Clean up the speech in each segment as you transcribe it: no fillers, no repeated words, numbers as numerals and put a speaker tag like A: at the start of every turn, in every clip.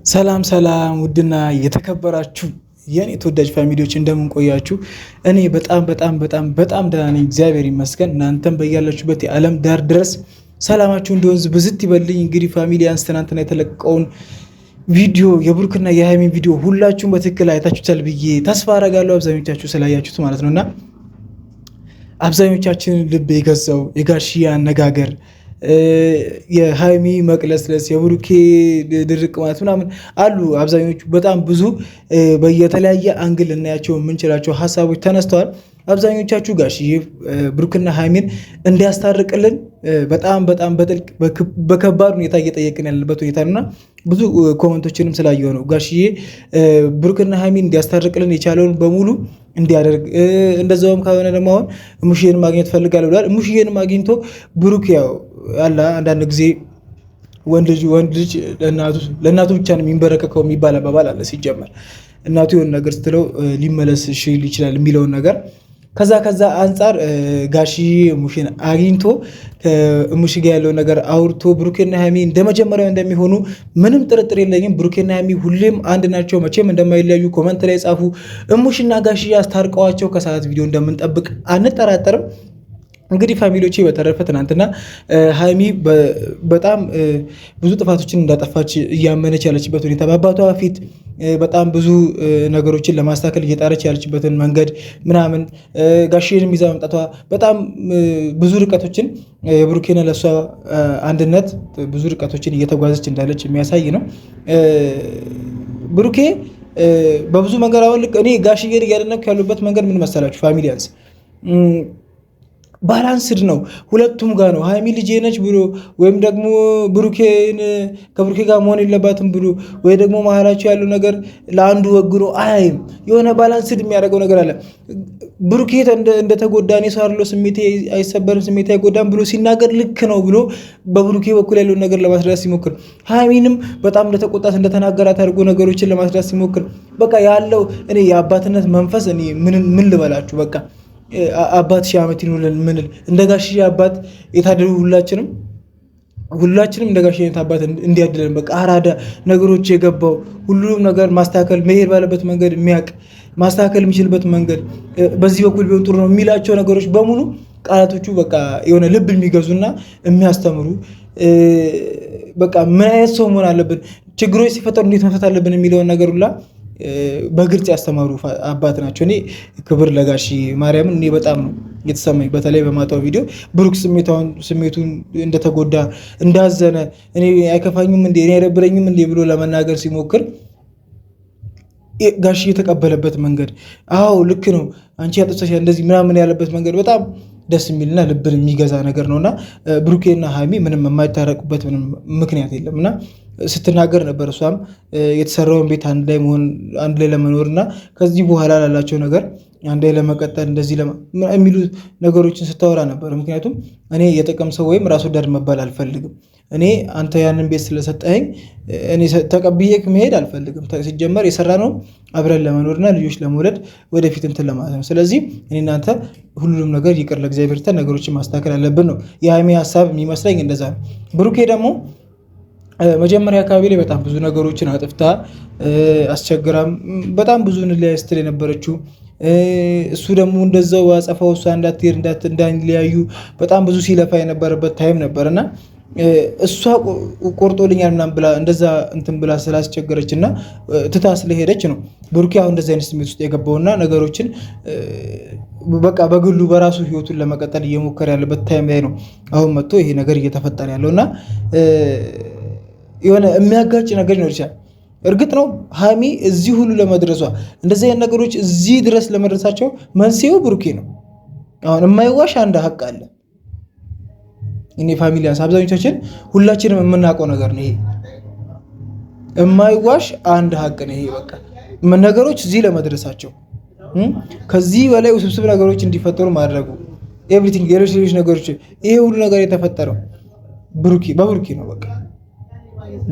A: ሰላም ሰላም፣ ውድና የተከበራችሁ የኔ ተወዳጅ family ዎች እንደምን ቆያችሁ? እኔ በጣም በጣም በጣም በጣም ደህና ነኝ፣ እግዚአብሔር ይመስገን። እናንተም በያላችሁበት የዓለም ዳር ድረስ ሰላማችሁ እንደወንዝ ብዝት ይበልኝ። እንግዲህ family ያንስ ትናንትና የተለቀቀውን ቪዲዮ የብሩክና የሃይሚን ቪዲዮ ሁላችሁም በትክክል አይታችሁታል ብዬ ተስፋ አደርጋለሁ። አብዛኞቻችሁ ስላያችሁት ማለት ነውና አብዛኞቻችንን ልብ የገዛው የጋሽዬ አነጋገር፣ የሃይሚ መቅለስለስ፣ የብሩኬ ድርቅ ማለት ምናምን አሉ። አብዛኞቹ በጣም ብዙ በየተለያየ angle ልናያቸው የምንችላቸው ሀሳቦች ተነስተዋል። አብዛኞቻችሁ ጋሽዬ ብሩክና ሃይሚን እንዲያስታርቅልን በጣም በጣም በጥልቅ በከባድ ሁኔታ እየጠየቅን ያለበት ሁኔታ ነውና ብዙ comment ኦችንም ስላየሁ ነው ጋሽዬ ብሩክና ሃይሚን እንዲያስታርቅልን የቻለውን በሙሉ እንዲያደርግ፣ እንደዛውም ከሆነ ደግሞ አሁን እሙሽዬን ማግኘት ፈልጋለሁ ብሏል። እሙሽዬንም አግኝቶ ብሩክ ያው አለ አንዳንድ ጊዜ ወንድ ልጅ ለእናቱ ብቻ ነው የሚንበረከከው የሚባል አባባል አለ። ሲጀመር እናቱ የሆነ ነገር ስትለው ሊመለስ ይችላል የሚለውን ነገር ከዛ አንጻር ጋሺ ሙሽን አግኝቶ ሙሽ ጋ ያለው ነገር አውርቶ ብሩኬና ሀሚ እንደመጀመሪያው እንደሚሆኑ ምንም ጥርጥር የለኝም። ብሩኬና ሀሚ ሁሌም አንድ ናቸው፣ መቼም እንደማይለያዩ comment ላይ ጻፉ። እሙሽና ጋሺ አስታርቀዋቸው ከሰዓት ቪዲዮ እንደምንጠብቅ አንጠራጠርም። እንግዲህ family ዎቼ በተረፈ ትናንትና ሀይሚ በጣም ብዙ ጥፋቶችን እንዳጠፋች እያመነች ያለችበት ሁኔታ፣ በአባቷ ፊት በጣም ብዙ ነገሮችን ለማስተካከል እየጣረች ያለችበትን መንገድ ምናምን፣ ጋሼንም ይዛ መምጣቷ በጣም ብዙ ርቀቶችን የብሩኬና ለእሷ አንድነት ብዙ ርቀቶችን እየተጓዘች እንዳለች የሚያሳይ ነው። ብሩኬ በብዙ መንገድ አሁን ልክ እኔ ጋሽዬን እያደነቅኩ ያሉበት መንገድ ምን መሰላችሁ family ያንስ? Balanced ነው፣ ሁለቱም ጋር ነው። ሀይሚ ልጄ ነች ብሎ ወይም ደግሞ ብሩኬን ከብሩኬ ጋር መሆን የለባትም ብሎ ወይ ደግሞ መሀላቸው ያለው ነገር ለአንዱ ወግኖ አያይም። የሆነ balanced የሚያደርገው ነገር አለ። ብሩኬ እንደተጎዳ እኔ ሰው አይደለሁ፣ ስሜቴ አይሰበርም፣ ስሜቴ አይጎዳም ብሎ ሲናገር ልክ ነው ብሎ በብሩኬ በኩል ያለውን ነገር ለማስረዳት ሲሞክር፣ ሀይሚንም በጣም እንደተቆጣት እንደተናገራት አድርጎ ነገሮችን ለማስረዳት ሲሞክር፣ በቃ ያለው እኔ የአባትነት መንፈስ እኔ ምን ልበላችሁ፣ በቃ አባት ሺህ ዓመት ይኑርልን ምንል እንደ ጋሽዬ አባት የታደሉ ሁላችንም ሁላችንም እንደ ጋሽዬ አይነት አባት እንዲያድለን። በቃ አራዳ፣ ነገሮች የገባው፣ ሁሉም ነገር ማስተካከል መሄድ ባለበት መንገድ የሚያውቅ፣ ማስተካከል የሚችልበት መንገድ በዚህ በኩል ቢሆን ጥሩ ነው የሚላቸው ነገሮች በሙሉ ቃላቶቹ በቃ የሆነ ልብ የሚገዙና የሚያስተምሩ፣ በቃ ምን አይነት ሰው መሆን አለብን፣ ችግሮች ሲፈጠሩ እንዴት መፍታት አለብን የሚለውን ነገር ሁላ በግልጽ ያስተማሩ አባት ናቸው። እኔ ክብር ለጋሺ ማርያምን እኔ በጣም ነው የተሰማኝ። በተለይ በማታው ቪዲዮ ብሩክ ስሜቱን እንደተጎዳ እንዳዘነ፣ እኔ አይከፋኝም እንዴ፣ እኔ አይደብረኝም እንዴ ብሎ ለመናገር ሲሞክር ጋሽ የተቀበለበት መንገድ፣ አዎ ልክ ነው አንቺ ያጠፋሽ እንደዚህ ምናምን ያለበት መንገድ በጣም ደስ የሚልና ልብን የሚገዛ ነገር ነው። እና ብሩኬና ሀይሚ ምንም የማይታረቁበት ምንም ምክንያት የለም። እና ስትናገር ነበር እሷም የተሰራውን ቤት አንድ ላይ መሆን፣ አንድ ላይ ለመኖር እና ከዚህ በኋላ ላላቸው ነገር አንድ ላይ ለመቀጠል እንደዚህ የሚሉ ነገሮችን ስታወራ ነበር። ምክንያቱም እኔ የጥቅም ሰው ወይም ራስ ወዳድ መባል አልፈልግም። እኔ አንተ ያንን ቤት ስለሰጠኸኝ እኔ ተቀብዬ መሄድ አልፈልግም። ሲጀመር የሰራነው አብረን ለመኖርና ልጆች ለመውለድ ወደፊት እንትን ለማለት ነው። ስለዚህ እኔ እናንተ ሁሉንም ነገር ይቅር ለእግዚአብሔር ትተን ነገሮችን ማስተካከል አለብን ነው የሀይሚ ሀሳብ የሚመስለኝ፣ እንደዛ ነው። ብሩኬ ደግሞ መጀመሪያ አካባቢ ላይ በጣም ብዙ ነገሮችን አጥፍታ አስቸግራም በጣም ብዙ እንለያይ ስትል የነበረችው፣ እሱ ደግሞ እንደዛው አጸፋው እሷ እንዳትሄድ እንዳይለያዩ በጣም ብዙ ሲለፋ የነበረበት time ነበር። እና እሷ ቆርጦልኛል ምናምን ብላ እንደዛ እንትን ብላ ስላስቸገረች እና ትታ ስለሄደች ነው ብሩኬ አሁን እንደዚህ አይነት ስሜት ውስጥ የገባውና ነገሮችን በቃ በግሉ በራሱ ህይወቱን ለመቀጠል እየሞከረ ያለበት time ላይ ነው አሁን መጥቶ ይሄ ነገር እየተፈጠረ ያለው። እና የሆነ የሚያጋጭ ነገር ሊኖር ይችላል። እርግጥ ነው ሀይሚ እዚህ ሁሉ ለመድረሷ፣ እንደዚህ አይነት ነገሮች እዚህ ድረስ ለመድረሳቸው መንስኤው ብሩኬ ነው። አሁን የማይዋሽ አንድ ሀቅ አለ። እኔ family ያንስ አብዛኞቻችን ሁላችንም የምናውቀው ነገር ነው ይሄ። የማይዋሽ አንድ ሀቅ ነው ይሄ። በቃ ነገሮች እዚህ ለመድረሳቸው፣ ከዚህ በላይ ውስብስብ ነገሮች እንዲፈጠሩ ማድረጉ፣ everything ሌሎች ሌሎች ነገሮች ይሄ ሁሉ ነገር የተፈጠረው ብሩኬ በብሩኬ ነው። በቃ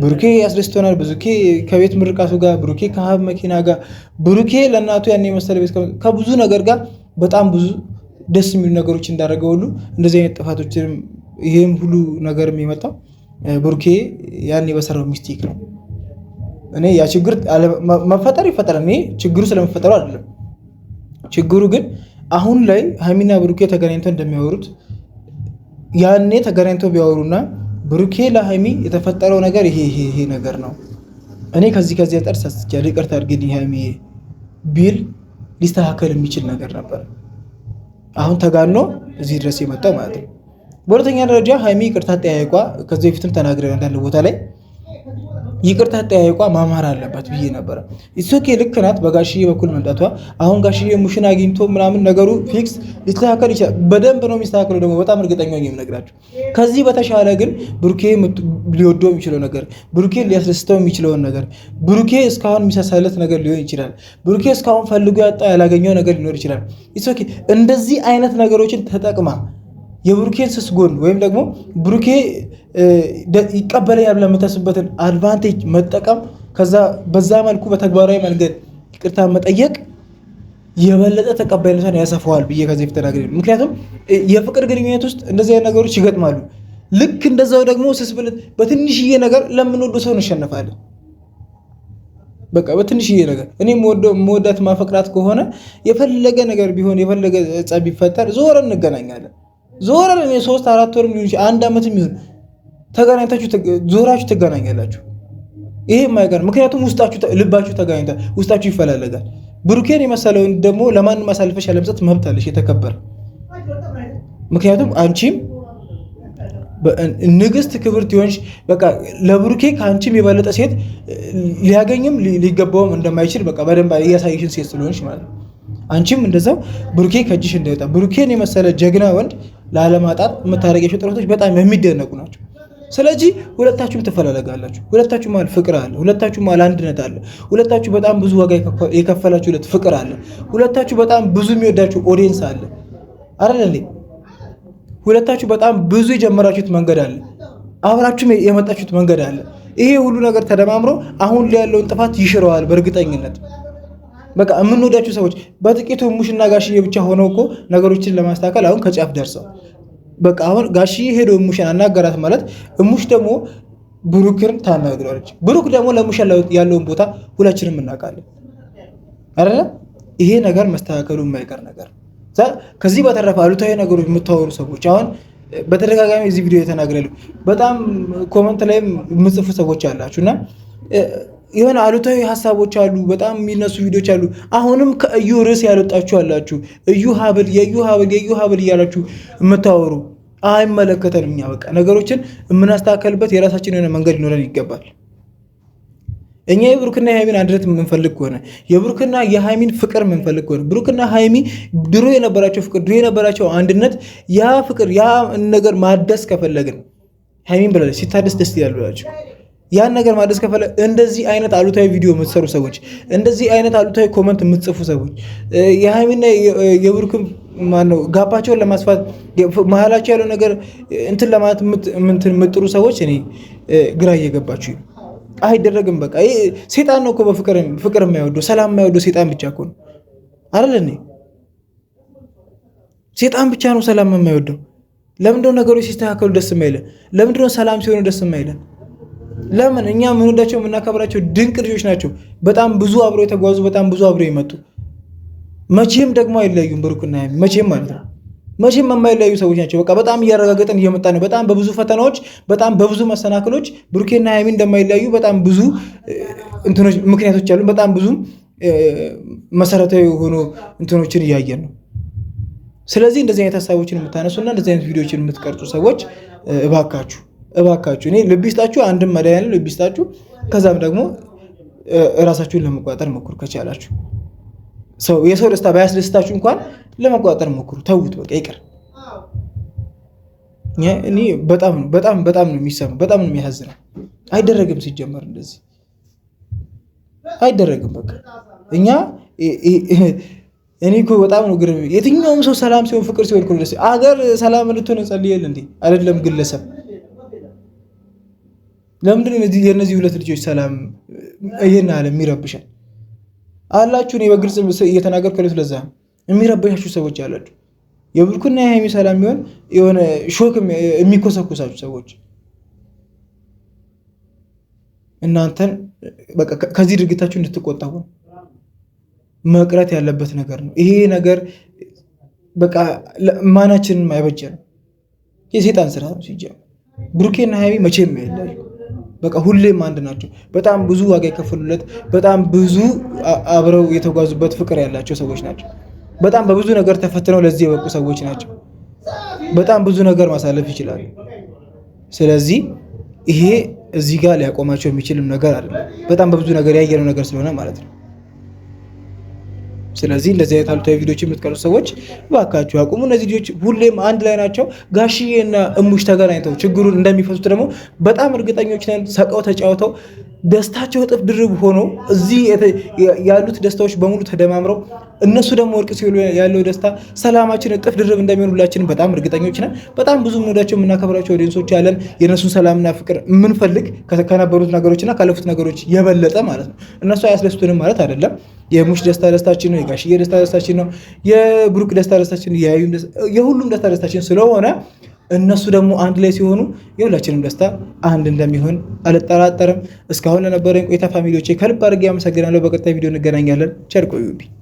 A: ብሩኬ ያስደስቶናል። ብሩኬ ከቤት ምርቃቱ ጋር፣ ብሩኬ ከሀብ መኪና ጋር፣ ብሩኬ ለእናቱ ያን የመሰለ ቤት፣ ከብዙ ነገር ጋር በጣም ብዙ ደስ የሚሉ ነገሮች እንዳደረገ ሁሉ እንደዚህ አይነት ጥፋቶችንም ይህም ሁሉ ነገር የመጣው ብሩኬ ያኔ በሰራው mistake ነው። እኔ ያ ችግር መፈጠር ይፈጠራል። እኔ ችግሩ ስለመፈጠሩ አይደለም። ችግሩ ግን አሁን ላይ ሀይሚና ብሩኬ ተገናኝተው እንደሚያወሩት ያኔ ተገናኝተው ቢያወሩና ብሩኬ ለሀይሚ የተፈጠረው ነገር ይሄ ይሄ ይሄ ነገር ነው፣ እኔ ከዚህ ከዚህ አንጻር ተሳስቻለሁ፣ ይቅርታ አድርጊልኝ ሀይሚ ቢል ሊስተካከል የሚችል ነገር ነበር። አሁን ተጋኖ እዚህ ድረስ የመጣው ማለት ነው። በሁለተኛ ደረጃ ሀይሚ ይቅርታ ጠያይቋ ከዚህ በፊትም ተናግረ አንዳንድ ቦታ ላይ ይቅርታ ጠያይቋ ማማር አለባት ብዬ ነበረ። It's okay፣ ልክ ናት። በጋሽዬ በኩል መምጣቷ አሁን ጋሽዬ ሙሽን አግኝቶ ምናምን ነገሩ fix ሊስተካከል ይችላል። በደንብ ነው የሚስተካከለው ደግሞ በጣም እርግጠኛ ሆኜ የምነግራችሁ። ከዚህ በተሻለ ግን ብሩኬ ሊወደው የሚችለው ነገር፣ ብሩኬ ሊያስደስተው የሚችለውን ነገር፣ ብሩኬ እስካሁን የሚሳሳለት ነገር ሊሆን ይችላል። ብሩኬ እስካሁን ፈልጎ ያጣ ያላገኘው ነገር ሊኖር ይችላል። It's okay፣ እንደዚህ አይነት ነገሮችን ተጠቅማ የብሩኬን ስስ ጎን ወይም ደግሞ ብሩኬ ይቀበለኛል ብላ የምታስብበትን advantage መጠቀም፣ ከዛ በዛ መልኩ በተግባራዊ መንገድ ይቅርታ መጠየቅ የበለጠ ተቀባይነቷን ያሰፋዋል ብዬ ከዚህ በፊት ተናግሬ። ምክንያቱም የፍቅር ግንኙነት ውስጥ እንደዚህ አይነት ነገሮች ይገጥማሉ። ልክ እንደዛው ደግሞ ስስ ብልት በትንሽዬ ነገር ለምንወደው ሰው እንሸነፋለን። በቃ በትንሽዬ ነገር እኔ የምወዳት ማፈቅራት ከሆነ የፈለገ ነገር ቢሆን፣ የፈለገ ጸብ ቢፈጠር ዞረን እንገናኛለን። ዞረን እኔ 3-4 ወርም ሊሆን ይችላል፣ አንድ ዓመትም ይሁን ተገናኝታችሁ ዞራችሁ ትገናኛላችሁ። ይሄ የማይቀር፣ ምክንያቱም ውስጣችሁ ልባችሁ ተገናኝቷል፣ ውስጣችሁ ይፈላለጋል። ብሩኬን የመሰለውን ደግሞ ለማንም አሳልፈሽ ያለመስጠት መብት አለሽ የተከበረ። ምክንያቱም አንቺም ንግስት ክብርት የሆንሽ፣ በቃ ለብሩኬ ከአንቺም የበለጠ ሴት ሊያገኝም ሊገባውም እንደማይችል በቃ በደንብ እያሳየሽን ሴት ስለሆንሽ ማለት ነው። አንቺም እንደዛው ብሩኬ ከእጅሽ እንዳይወጣ፣ ብሩኬን የመሰለ ጀግና ወንድ ላለማጣት የምታደርጊያቸው ጥረቶች በጣም የሚደነቁ ናቸው። ስለዚህ ሁለታችሁም ትፈላለጋላችሁ። ሁለታችሁ መሀል ፍቅር አለ። ሁለታችሁ መሀል አንድነት አለ። ሁለታችሁ በጣም ብዙ ዋጋ የከፈላችሁለት ፍቅር አለ። ሁለታችሁ በጣም ብዙ የሚወዳችሁ audience አለ አይደል እንዴ? ሁለታችሁ በጣም ብዙ የጀመራችሁት መንገድ አለ። አብራችሁም የመጣችሁት መንገድ አለ። ይሄ ሁሉ ነገር ተደማምሮ አሁን ላይ ያለውን ጥፋት ይሽረዋል በእርግጠኝነት። በቃ የምንወዳቸው ሰዎች በጥቂቱ ሙሽና ጋሽዬ ብቻ ሆነው እኮ ነገሮችን ለማስተካከል አሁን ከጫፍ ደርሰው፣ በቃ አሁን ጋሽዬ ሄዶ እሙሽን አናገራት ማለት እሙሽ ደግሞ ብሩክን ታናግረዋለች። ብሩክ ደግሞ ለሙሽ ያለውን ቦታ ሁላችንም እናውቃለን አይደለ? ይሄ ነገር መስተካከሉ የማይቀር ነገር። ከዚህ በተረፈ አሉታዊ ነገሮች የምታወሩ ሰዎች፣ አሁን በተደጋጋሚ እዚህ ቪዲዮ የተናግሬያለሁ። በጣም comment ላይም የምጽፉ ሰዎች አላችሁ እና የሆነ አሉታዊ ሀሳቦች አሉ፣ በጣም የሚነሱ ቪዲዮች አሉ። አሁንም ከእዩ ርዕስ ያልወጣችሁ አላችሁ። እዩ ሀብል፣ የእዩ ሀብል፣ የእዩ ሀብል እያላችሁ የምታወሩ አይመለከተንም። እኛ በቃ ነገሮችን የምናስተካከልበት የራሳችን የሆነ መንገድ ሊኖረን ይገባል። እኛ የብሩክና የሃይሚን አንድነት የምንፈልግ ከሆነ፣ የብሩክና የሃይሚን ፍቅር የምንፈልግ ከሆነ፣ ብሩክና ሃይሚ ድሮ የነበራቸው ፍቅር፣ ድሮ የነበራቸው አንድነት፣ ያ ፍቅር ያ ነገር ማደስ ከፈለግን፣ ሃይሚን ብላለች ሲታደስ ደስ ይላል ብላችሁ ያን ነገር ማደስ ከፈለግ፣ እንደዚህ አይነት አሉታዊ ቪዲዮ የምትሰሩ ሰዎች፣ እንደዚህ አይነት አሉታዊ comment የምትጽፉ ሰዎች፣ የሃይሚና የብሩክን ማነው gap ኣቸውን ለማስፋት፣ መሀላቸው ያለው ነገር እንትን ለማለት የምትጥሩ ሰዎች እኔ ግራ እየገባችሁ ነው። አይደረግም። በቃ ሴጣን ነው እኮ በፍቅር ፍቅር የማይወደው፣ ሰላም የማይወደው ሴጣን ብቻ እኮ ነው አይደል እንዴ? ሴጣን ብቻ ነው ሰላም የማይወደው። ለምንድነው ነገሮች ሲስተካከሉ ደስ የማይለን? ለምንድነው ሰላም ሲሆኑ ደስ የማይለን? ለምን? እኛ የምንወዳቸው የምናከብራቸው ድንቅ ልጆች ናቸው። በጣም ብዙ አብረው የተጓዙ፣ በጣም ብዙ አብረው የመጡ፣ መቼም ደግሞ አይለዩም። ብሩክና ሀይሚ መቼም ማለት ነው መቼም የማይለያዩ ሰዎች ናቸው። በቃ በጣም እያረጋገጠን እየመጣ ነው። በጣም በብዙ ፈተናዎች፣ በጣም በብዙ መሰናክሎች ብሩኬና ሀይሚ እንደማይለያዩ በጣም ብዙ እንትኖች ምክንያቶች አሉ። በጣም ብዙ መሰረታዊ የሆኑ እንትኖችን እያየን ነው። ስለዚህ እንደዚህ አይነት ሀሳቦችን የምታነሱና እንደዚህ አይነት ቪዲዮችን የምትቀርጹ ሰዎች እባካችሁ እባካችሁ እኔ ልብ ይስጣችሁ፣ አንድም መድኃኒዓለም ልብ ይስጣችሁ። ከዛም ደግሞ እራሳችሁን ለመቆጣጠር ሞክሩ። ከቻላችሁ ሰው የሰው ደስታ ባያስደስታችሁ እንኳን ለመቆጣጠር ሞክሩ። ተዉት፣ በቃ ይቅር። እኔ በጣም በጣም በጣም ነው የሚሰማው፣ በጣም ነው የሚያሳዝነው። አይደረግም፣ ሲጀመር እንደዚህ አይደረግም። በቃ እኛ እኔ እኮ በጣም ነው ግርም፣ የትኛውም ሰው ሰላም ሲሆን፣ ፍቅር ሲሆን እኮ ደስ፣ አገር ሰላም እንድትሆን እንጸልያለን እንዴ አይደለም ግለሰብ። ለምንድን ነው የእነዚህ ሁለት ልጆች ሰላም ይህን አለ የሚረብሻል አላችሁ? እኔ በግልጽ እየተናገርኩ ያለሁት ለዛ ነው። የሚረብሻችሁ ሰዎች አላችሁ። የብሩክና የሀይሚ ሰላም ቢሆን የሆነ shock የሚኮሰኩሳችሁ ሰዎች እናንተን ከዚህ ድርጊታችሁ እንድትቆጠቡ መቅረት ያለበት ነገር ነው። ይሄ ነገር በቃ ማናችንም አይበጀንም። የሴጣን ስራ ነው ሲጀምር። ብሩኬና ሀይሚ መቼም አይለያዩ። በቃ ሁሌም አንድ ናቸው። በጣም ብዙ ዋጋ የከፈሉለት፣ በጣም ብዙ አብረው የተጓዙበት ፍቅር ያላቸው ሰዎች ናቸው። በጣም በብዙ ነገር ተፈትነው ለዚህ የበቁ ሰዎች ናቸው። በጣም ብዙ ነገር ማሳለፍ ይችላሉ። ስለዚህ ይሄ እዚህ ጋር ሊያቆማቸው የሚችልም ነገር አይደለም። በጣም በብዙ ነገር ያየነው ነገር ስለሆነ ማለት ነው። ስለዚህ እንደዚህ አይነት አሉታዊ ቪዲዮች የምትቀርጹ ሰዎች እባካችሁ አቁሙ። እነዚህ ልጆች ሁሌም አንድ ላይ ናቸው። ጋሽዬ እና እሙሽ ተገናኝተው ችግሩን እንደሚፈቱት ደግሞ በጣም እርግጠኞች ነን። ሰቀው ተጫውተው ደስታቸው እጥፍ ድርብ ሆኖ እዚህ ያሉት ደስታዎች በሙሉ ተደማምረው እነሱ ደግሞ ወርቅ ሲሉ ያለው ደስታ ሰላማችን እጥፍ ድርብ እንደሚሆን ሁላችንም በጣም እርግጠኞች ነን። በጣም ብዙ የምንወዳቸው የምናከብራቸው audience ኦች ያለን የእነሱን ሰላምና ፍቅር የምንፈልግ ከነበሩት ነገሮችና ካለፉት ነገሮች የበለጠ ማለት ነው። እነሱ አያስደስቱንም ማለት አይደለም። የሙሽ ደስታ ደስታችን ነው። የጋሽዬ ደስታ ደስታችን ነው። የብሩክ ደስታ ደስታችን፣ የሁሉም ደስታ ደስታችን ስለሆነ እነሱ ደግሞ አንድ ላይ ሲሆኑ የሁላችንም ደስታ አንድ እንደሚሆን አልጠራጠርም። እስካሁን ለነበረኝ ቆይታ family ዎቼ ከልብ አድርጌ አመሰግናለሁ። በቀጣይ ቪዲዮ እንገናኛለን። ቸር ቆዩልኝ።